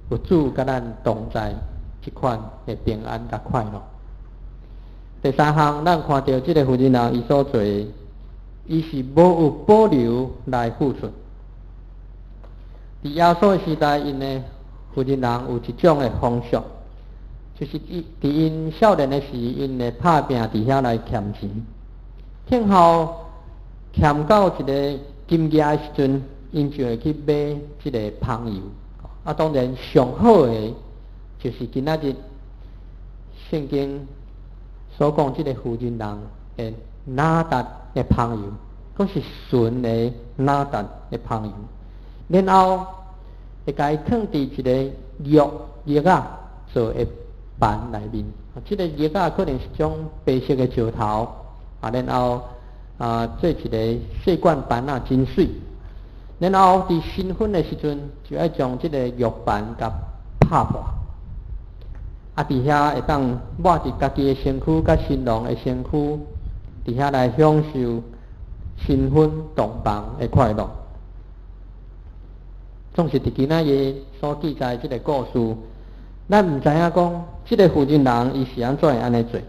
有主佮咱同在，這款的平安佮快樂。第三項，咱看著這个婦人人伊所做，伊是無有保留來付出。佇耶穌的時代，𪜶的婦人人有一種的風俗，就是伊佇𪜶少年的時，𪜶會拍拚佇遐來儉錢，聽後儉到一个金額的時陣，𪜶就會去買這个香油。啊，當然上好的就是今仔日聖經所講這个婦人人的哪噠的香油，閣是純的哪噠的香油。然後會共伊囥佇一个玉玉仔做的盤內面。這个玉仔可能是種白色的石頭，啊，然後啊做一个細罐盤仔，真媠。然後佇新婚的時陣，就愛將這个玉盤共拍破。啊，佇遐會當抹佇家己的身軀，佮新郎的身軀，佇遐來享受新婚洞房的快樂。總是佇今仔日所記載這个故事，咱毋知影講這个婦人人伊是按怎會按呢做。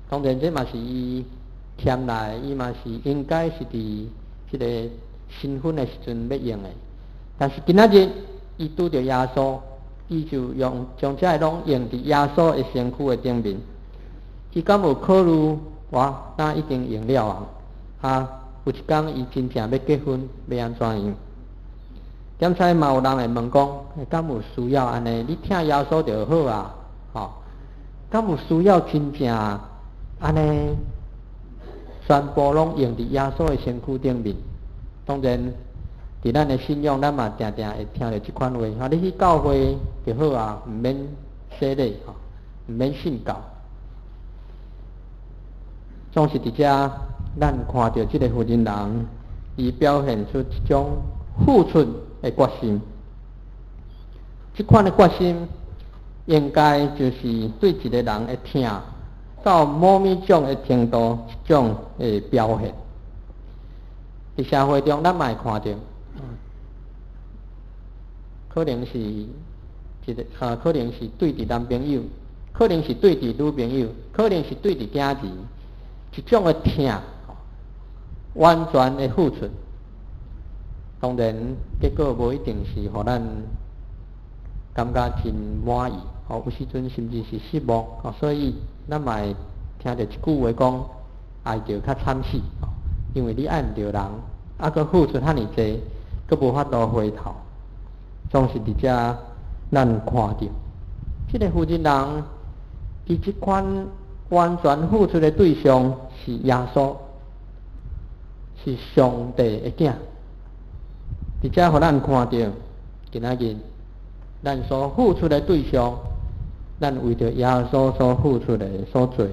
當然，這嘛是伊儉來，伊嘛是應該是佇這个新婚的時陣欲用的。但是今仔日伊拄著耶穌，伊就用將這个攏用佇耶穌的身軀的頂面。伊敢有考慮？哇，若已經用了啊！啊，有一工伊真正欲結婚，欲按怎樣？點知嘛有人會問講，敢有需要按呢？你疼耶穌就好啊，吼！敢有需要真正按呢？全部攏用佇耶穌的身軀頂面。當然，佇咱的信仰，咱嘛定定會聽著這款話。啊，你去教會就好啊，毋免洗禮，吼，毋免信教。總是佇遮，咱看著這个婦人人，伊表現出一種付出的決心。這款的決心，應該就是對一个人的疼到某物種的程度，一種的表現。佇社會中，咱嘛會看著，可能是一个啊，可能是對佇男朋友，可能是對佇女朋友，可能是對佇囝兒，一種的疼，完全的付出。當然，結果無一定是予咱感覺真滿意，吼，有時陣甚至是失望，吼，所以咱嘛會聽著一句話講，愛著較慘死，因為你愛毋著人，啊，閣付出遐爾濟，閣無法度回頭，總是佇遮咱看著，這个婦人人，伊這款完全付出的對象是耶穌，是上帝的囝。佇遮予咱看著，今仔日咱所付出的對象，咱為著耶穌所付出的所做的，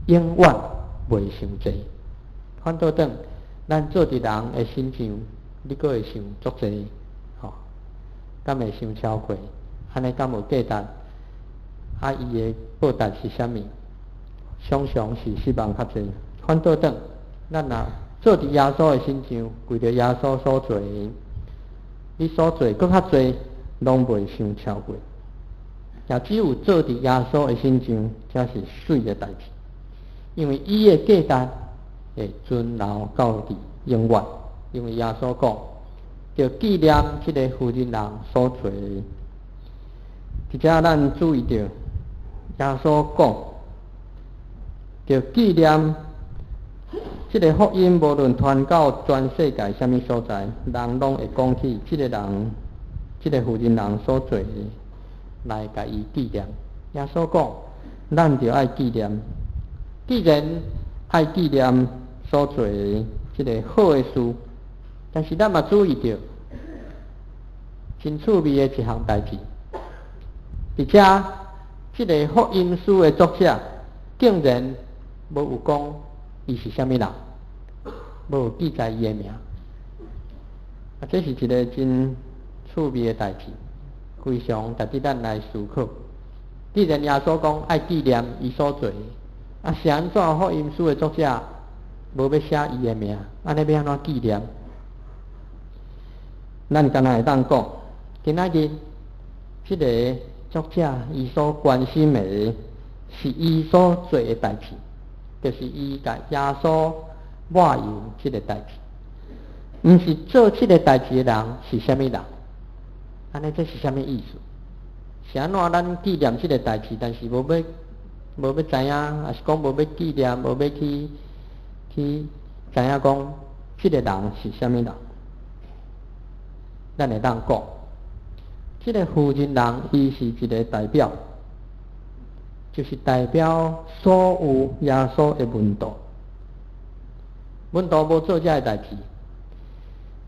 永遠袂傷濟。反倒轉，咱做佇人的身上，你閣會想足濟，吼，敢會想超過？按呢敢有價值？啊，伊的報答是啥物？常常是失望較濟。反倒轉，咱若做佇耶穌的身上，為著耶穌所做的，你所做閣較濟，攏袂傷超過。也只有做佇耶穌的身上，才是媠的代誌。因為伊的價值會存留到佇永遠。因為耶穌講，著紀念這个婦人人所做的。佇遮咱注意著，耶穌講，著紀念這个福音，無論傳到全世界啥物所在，人攏會講起這个人，這个婦人人所做的，來共伊紀念。耶穌講，咱著愛紀念。既然愛紀念所做的這个好的事，但是咱嘛注意著，真趣味的一項代誌。佇遮，這个福音書的作者竟然無有講伊是啥物人，無有記載伊的名。啊，這是一个真趣味的代誌，非常值得咱來思考。既然耶穌講愛紀念伊所做的，啊，是按怎福音書的作者無欲寫伊的名？按呢欲按怎紀念？咱敢若會當講，今仔日，這个作者伊所關心的是伊所做的代誌，就是伊共耶穌抹油這个代誌。毋是做這个代誌的人是啥物人？按呢，這是啥物意思？是按怎咱紀念這个代誌，但是無欲知影，抑是講無欲紀念，無欲去知影講這个人是啥物人？咱會當講，這个婦人人伊是一个代表，就是代表所有耶穌的門徒。門徒無做這个代誌，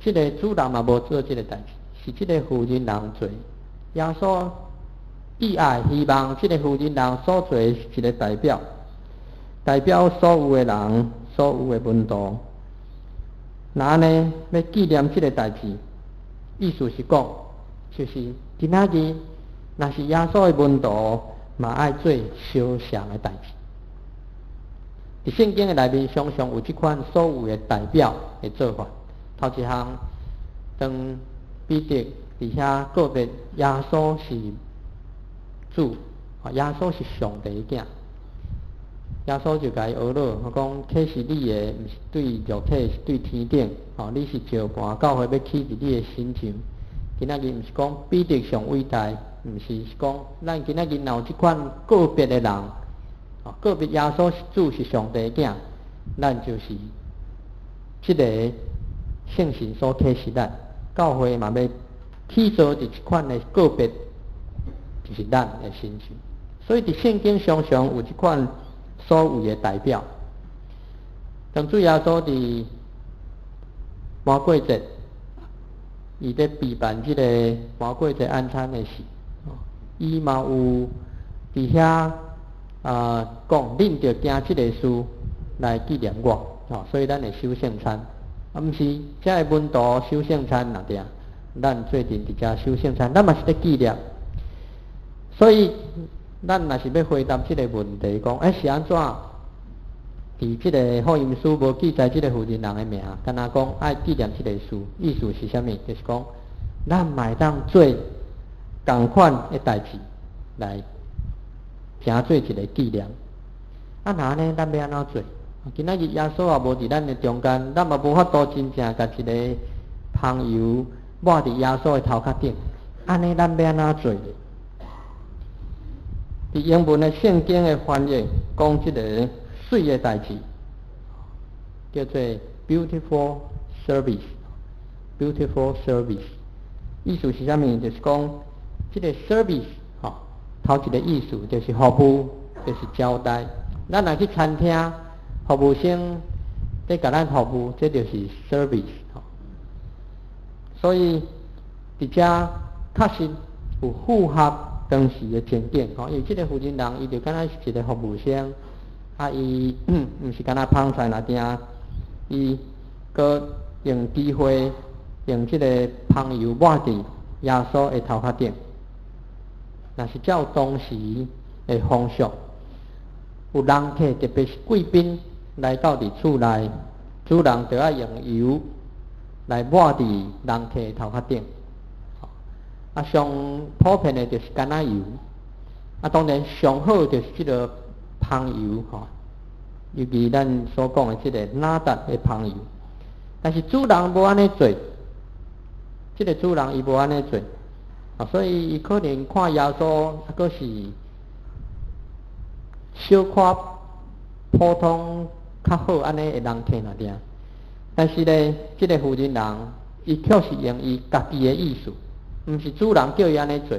這个主人嘛無做這个代誌，是這个婦人人做。耶穌意愛希望這个婦人人所做的是一个代表，代表所有的人，所有的門徒。若按呢，欲紀念這个代誌，意思是講，就是今仔日，若是耶穌的門徒，嘛愛做相像的代誌。佇聖經的內面，常常有這款所謂的代表的做法。頭一項，當彼得佇遐告別耶穌是主，耶穌是上帝的囝，耶穌就共伊呵咾，講啟示你的，毋是對肉體，是對天頂。吼，你是石盤，教會欲起佇你的身上。今仔日毋是講彼得上偉大，毋是，是講咱今仔日若有這款告別的人，告別耶穌是主是上帝的囝，咱就是這个聖神所啟示咱，教會嘛欲起做佇這款的告別，就是咱的身上。所以佇聖經常常有這款所謂的代表。當主耶穌佇魔鬼節，伊咧備辦這个魔鬼節晚餐的時，伊嘛有佇遐啊講，恁著行這个事來紀念我，吼，所以咱會守聖餐，啊，毋是遮个門徒守聖餐爾定，咱做陣佇遮守聖餐，咱嘛是咧紀念。所以，咱若是欲回答這个問題，講，欸，是按怎？佇這个福音書無記載這个婦人人的名，敢若講愛紀念這個事，意思是啥物？就是講，咱嘛會當做仝款的代誌來誠做一个紀念。啊，若按呢，咱欲按怎做？今仔日耶穌也無佇咱的中間，咱嘛無法度真正共一个香油抹佇耶穌的頭殼頂。按呢，咱欲按怎做？佇英文的聖經的翻譯講這个媠的代誌，叫做 beautiful service，beautiful service，意思是啥物？就是講這个 service 吼，頭一个意思就是服務，就是招待。咱若去餐廳，服務生咧共咱服務，這就是 service 吼。所以佇遮確實有符合當時的情景吼，因為這个婦人人伊就敢若是一个服務生。啊！伊毋是干焦捧菜爾定，伊閣用機會用這个香油抹佇耶穌的頭殼頂。若是照當時的風俗，有人客特別是貴賓來到佇厝內，主人就愛用油來抹佇人客的頭殼頂。啊，上普遍的就是橄欖油，啊，當然上好就是這个香油吼，尤其咱所講的這个哪噠的香油，但是主人無按呢做，這个主人伊無按呢做，啊，所以伊可能看耶穌，抑閣是小可普通較好按呢的人客爾定，但是咧，這个婦人人伊卻是用伊家己的意思，毋是主人叫伊按呢做，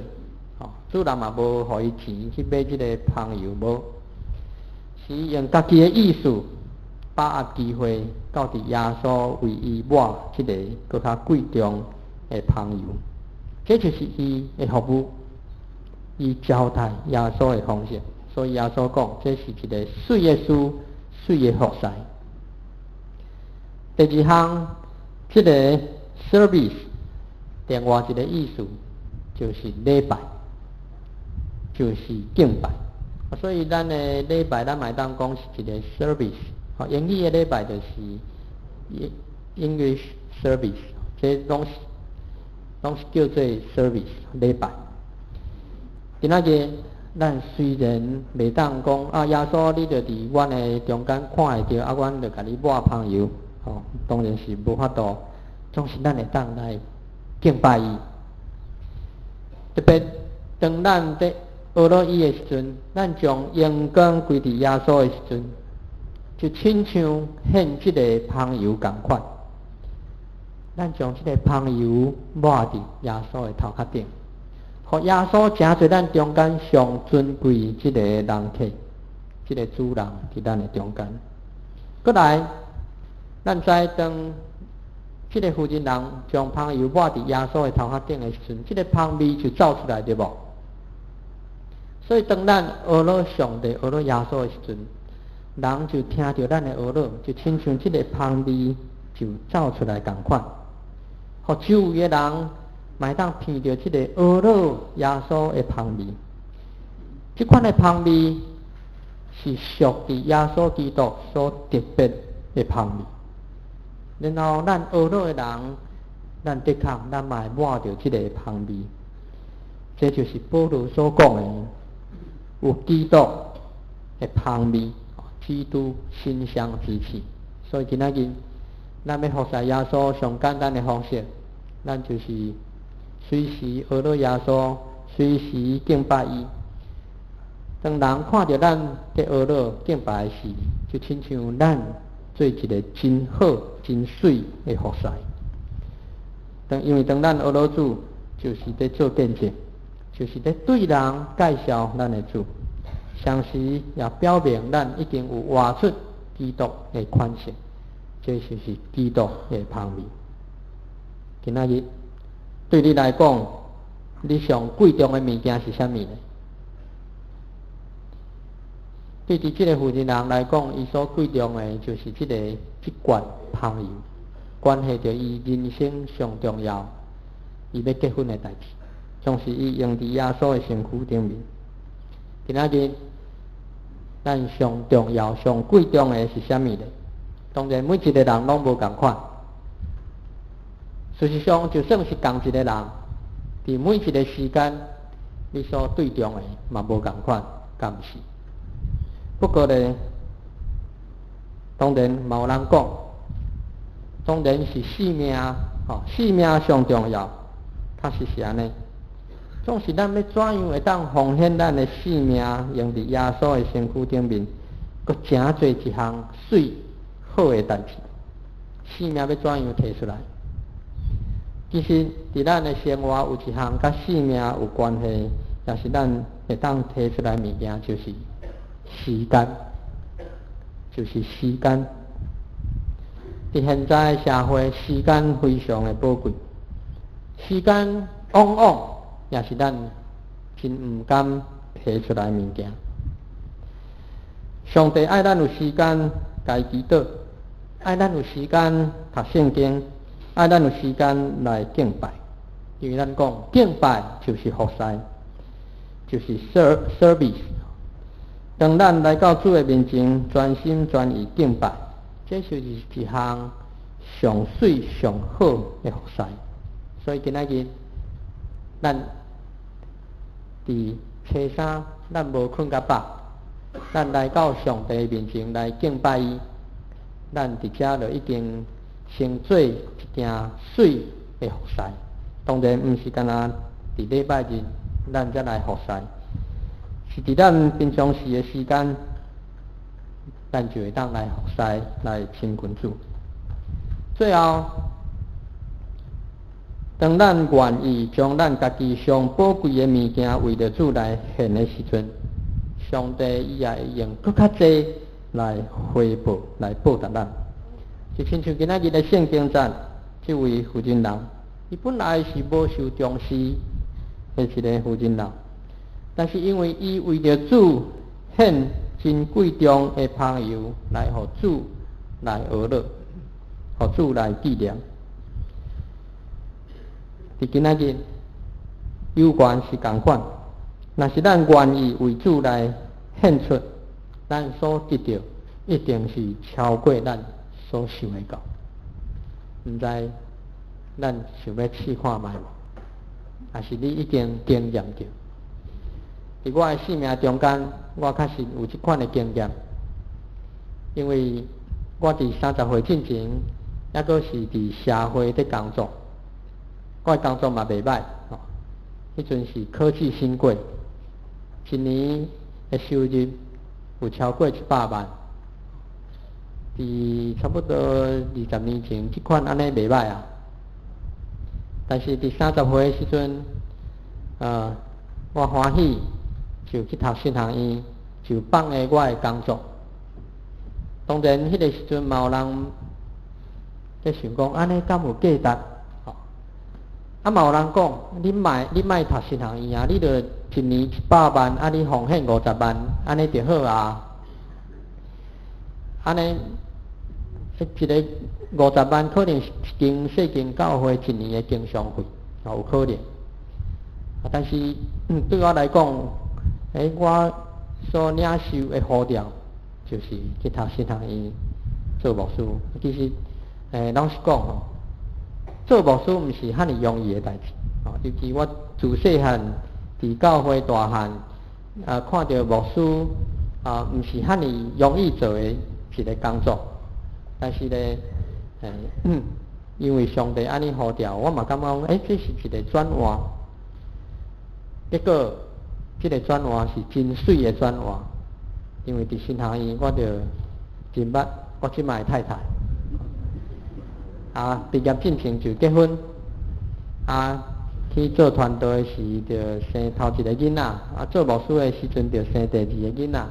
吼，主人嘛無予伊錢去買這个香油無。是用家己的意思，把握機會，到佇耶穌為伊抹這个閣較貴重的香油，這就是伊的服務，伊招待耶穌的方式。所以耶穌講，這是一个媠的事，媠的服侍。第二項，這个 service，另外一个意思就是禮拜，就是敬拜。所以咱的禮拜，咱嘛會當講是一个 service。吼，英語的禮拜就是 English service，這攏是攏是叫做 service 禮拜。今仔日咱雖然袂當講啊，耶穌你就佇阮的中間看會著，啊，阮就共你抹香油，吼，當然是無法度，總是咱會當來敬拜伊。特別當咱佇呵咾伊的時陣，咱將榮光歸佇耶穌的時陣，就親像獻這个香油仝款，咱將這个香油抹佇耶穌的頭殼頂，予耶穌成做咱中間上尊貴這个人客，這个主人佇咱的中間。閣來，咱知當這个婦人人將香油抹佇耶穌的頭殼頂的時陣，這个香味就走出來，對無？所以當咱呵咾上帝、呵咾耶穌的時陣，人就聽著咱的呵咾，就親像這个香味就走出來仝款，予周圍的人嘛會當聞著這个呵咾耶穌的香味。這款的香味是屬佇耶穌基督所特別的香味。然後咱呵咾的人，咱的確咱嘛會抹著這個香味。這就是保羅所講的，有基督的香味，基督馨香之氣。所以今仔日，咱欲服侍耶穌上簡單的方式，咱就是隨時呵咾耶穌，隨時敬拜伊。當人看著咱佇呵咾敬拜時，就親像咱做一个真好、真媠的服侍。當因為當咱呵咾主，就是佇做見證，就是佇對人介紹咱的主，同時也表明咱已經有活出基督的款式，這就是基督的香味。今仔日對你來講，你上貴重的物件是啥物呢？對佇這个婦人人來講，伊所貴重的就是這罐香油，關係著伊人生上重要，伊欲結婚的代誌，總是伊用佇耶穌的身軀頂面。今仔日，咱上重要、上貴重的是啥物呢？當然，每一个人攏無仝款。事實上，就算是仝一个人，佇每一个時間，你所對重的嘛無仝款，敢毋是？不過呢，當然嘛有人講，當然是性命，吼，性命上重要，確實是按呢。總是咱欲怎樣會當奉獻咱的性命，用佇耶穌的身軀頂面，閣誠濟一項媠好的代誌。性命欲怎樣提出來？其實，佇咱的生活有一項佮性命有關係，也是咱會當提出來的物件，就是時間，就是時間。佇現在社會，時間非常的寶貴，時間往往也是咱真毋甘提出來的物件。上帝愛咱有時間來祈禱，愛咱有時間讀聖經，愛咱有時間來敬拜。因為咱講敬拜就是服侍，就是 service。當咱來到主的面前，專心專意敬拜，這就是一項上媠上好的服侍。所以今仔日，咱佇初三，咱無睏較飽，咱來到上帝面前來敬拜伊，咱佇遮就已經先做一件媠的服侍。當然，毋是干焦佇禮拜日，咱才來服侍。是佇咱平常時的時間，咱就會當來服侍、來親近主。最後，當咱願意將咱家己上寶貴的物件為著主來獻的時陣，上帝伊也會用閣較濟來回報、來報答咱。就親像今仔日的聖經節，這位婦人人，伊本來是無受重視的一个婦人人。但是因為伊為著主獻真貴重的香油來予主來呵咾，予主來紀念。佇今仔日，有緣是仝款，若是咱願意為主來獻出，咱所得著一定是超過咱所想會到。毋知咱想欲試看覓無？抑是你已經經驗著？佇我的生命中間，我確實有這款的經驗，因為我佇30歲進前，猶閣是佇社會佇工作，我的工作嘛袂䆀，吼，彼陣是科技新貴，一年的收入有超過100萬，佇差不多20年前，這款按呢袂䆀啊。但是佇三十歲的時陣，我歡喜就去讀神學院，就放下我的工作。當然，彼個時陣嘛有人咧想講，按呢敢有價值？吼，啊嘛有人講，你莫讀神學院啊，你著一年100萬，啊你奉獻50萬，按呢就好啊。按呢，一个50萬可能是一間細間教會一年的經常費，有可能。啊，但是對我來講，我所領受的呼召，就是去讀神學院做牧師。其實，老實講吼，做牧師毋是遐爾容易的代誌。吼，尤其我自細漢佇教會大漢，啊，看著牧師啊，毋是遐爾容易做的一个工作。但是咧，因為上帝按呢呼召，我嘛感覺講，這是一個轉換。結果，這個轉換是真媠的轉換，因為佇神學院我就認捌我這擺的太太，啊，畢業進前就結婚，啊，去做傳道的時就生頭一个囡仔，啊，做牧師的時陣就生第二個囡仔，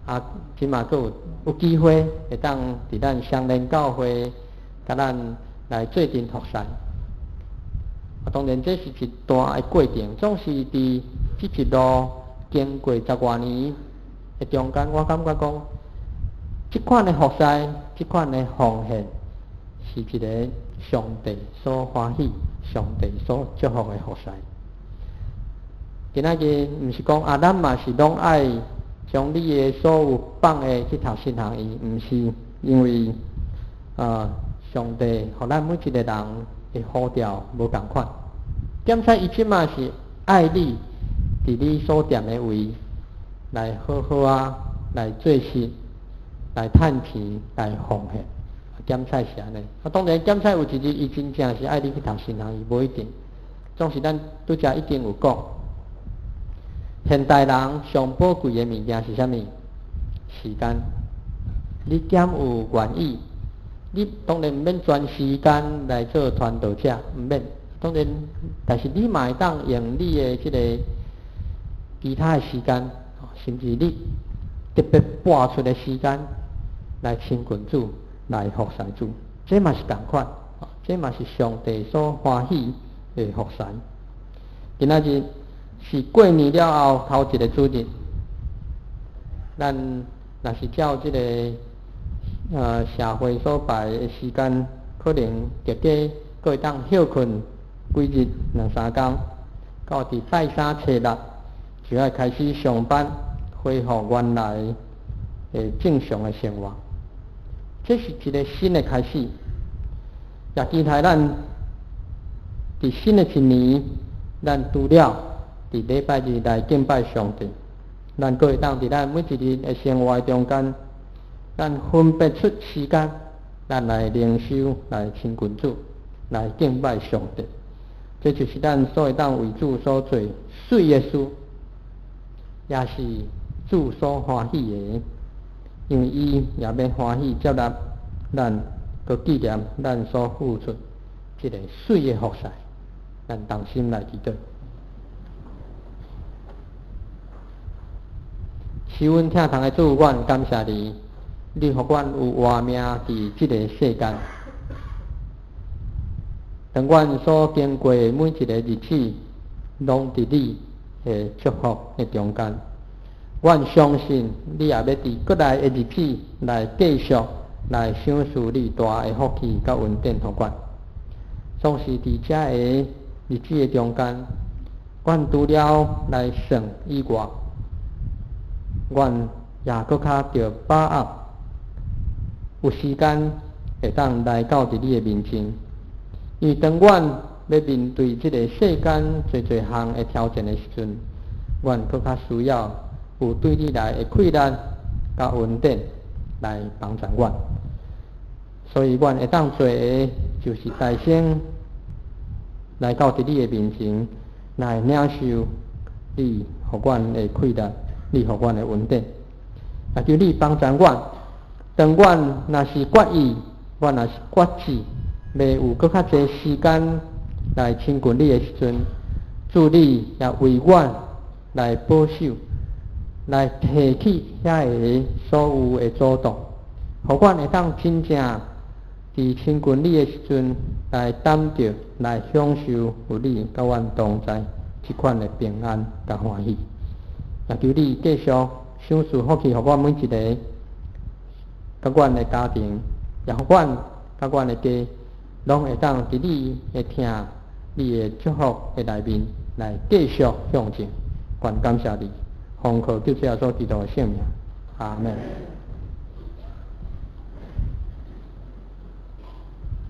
啊，這馬閣有機會會當佇咱雙連教會，共咱來做陣服侍。啊，當然這是一段的過程，總是佇這一路經過十外年的中間，我感覺講，這款的服侍，這款的奉獻，是一个上帝所歡喜、上帝所祝福的服侍。今仔日毋是講啊，咱嘛是攏愛將你的所有放下去讀神學院，毋是因為上帝予咱每一个人的呼召無仝款。檢採伊這馬是愛你，佇你所踮的位來好好啊，來做事，來趁錢，來奉獻。檢採是按呢。啊，當然檢採有一日伊真正是愛你去讀神學院，無一定。總是咱拄才已經有講，現代人上寶貴的物件是啥物？時間。你敢有願意？你當然毋免全時間來做傳道者，毋免。當然，但是你嘛會當用你的這個其他的時間，甚至你特別撥出的時間來親近主，來服侍主，這嘛是仝款，這嘛是上帝所歡喜的服侍。今仔日是過年了後頭一个主日，咱若是照這个社會所排的時間，可能特加閣會當歇睏幾日兩三工，到佇拜三初六就愛開始上班，恢復原來的正常的生活。這是一个新的開始，也期待咱佇新的一年，咱除了佇禮拜日來敬拜上帝，咱閣會當佇咱每一日的生活中間，咱分別出時間，咱來靈修，來親近主，來敬拜上帝。這就是咱所會當為主所做媠的事，也是主所歡喜的，因為伊也欲歡喜接納咱，閣紀念咱所付出這个媠的服侍。咱同心來祈禱。賜阮疼痛的主，阮感謝你，你予阮有活命佇這个世間。當阮所經過的每一个日子，攏佇你的祝福的中間。阮相信你也欲佇閣來的日子來繼續來賞賜你大的福氣佮恩典予阮。總是佇這个日子的中間，阮除了來算以外，阮也閣較著把握有時間會當來到佇你的面前。因為當阮欲面對這个世間濟濟項的挑戰的時陣，阮閣較需要有對你來的氣力佮恩典來幫助阮。所以，阮會當做的，就是大聲來到佇你的面前，來領受你予阮的氣力，你予阮的恩典。也求你幫助阮，當阮若是決意，阮若是決志，欲有閣較濟時間來親近你的時陣，主你也為阮來保守，來提起遐个所有的阻擋，予阮會當真正佇親近你的時陣，來擔著，來享受有你佮阮同在這款的平安佮歡喜。也求你繼續賞賜福氣，予阮每一个，佮阮的家庭，也予阮佮阮的家，攏會當佇你的疼、你的祝福的內面來繼續向前。願感謝你，奉靠救主耶穌基督的聖名，阿門。